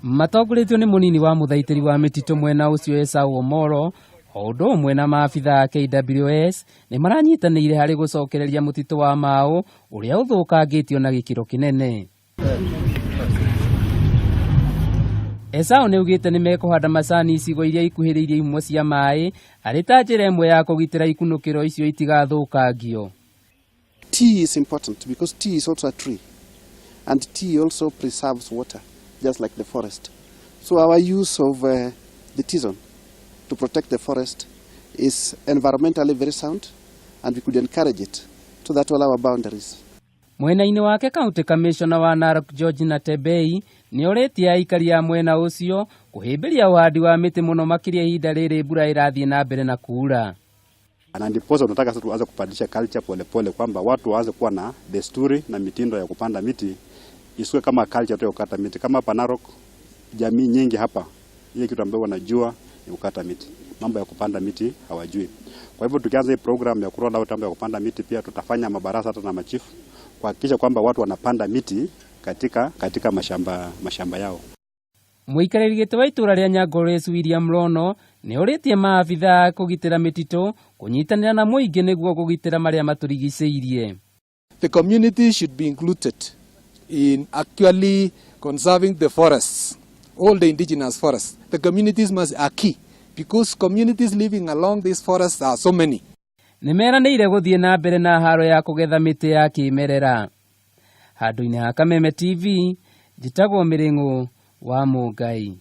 Matongoretio nĩ mũnini wa mũthaitĩri wa mĩtitũ mwena ũcio Esau Omoro o ũndũ ũmwe na maabitha a KWS nĩ maranyitanĩire harĩ gũcokereria mũtitũ wa Mau ũrĩa ũthũkangĩtio na gĩkĩro kĩnene. Esau nĩ augĩte nĩ mekũhanda macani icigo iria ikuhĩrĩirie ihumo cia maĩ arĩ ta njĩra ĩmwe ya kũgitĩra ikunũkĩro icio itigathũkangio. Tea is important because tea is also a tree and tea also preserves water just like the forest. So our use of the tea zone to protect the forest is environmentally very sound and we could encourage it so that all our boundaries. Mwena-inĩ wake County Commissioner wa Narok George Natembei nĩ orĩtie aikari a mwena ũcio kũhĩmbĩria ũhandi wa mĩtĩ mũno makĩria ihinda rĩrĩ mbura ĩrathiĩ na mbere na kuura. Na ndiposa tunataka sasa tuanze kupandisha culture polepole, kwamba watu waanze kuwa na desturi na mitindo ya kupanda miti, isiwe kama culture tu ya kukata miti. Kama hapa Narok, jamii nyingi hapa, ile kitu ambayo wanajua ni kukata miti, mambo ya kupanda miti hawajui. Kwa hivyo tukianza hii program ya kuroll out mambo ya kupanda miti, pia tutafanya mabarasa hata na machifu kuhakikisha kwamba watu wanapanda miti katika mashamba yao. Mũikarĩri gĩtĩ wa itũũra rĩa Nyangores William Rono nĩ orĩtie maabitha kũgitĩra mĩtitũ kũnyitanĩra na mũingĩ nĩguo kũgitĩra marĩa matũrigicĩirie. The community should be included in actually conserving the forests, all the indigenous forests. The communities must are key because communities living along these forests are so many. Nĩ meranĩire gũthiĩ na mbere na haro ya kũgetha mĩtĩ ya kĩmerera. Handũ-inĩ ha Kameme TV, njĩtagwo Mĩrĩng'ũ wa Mũngai.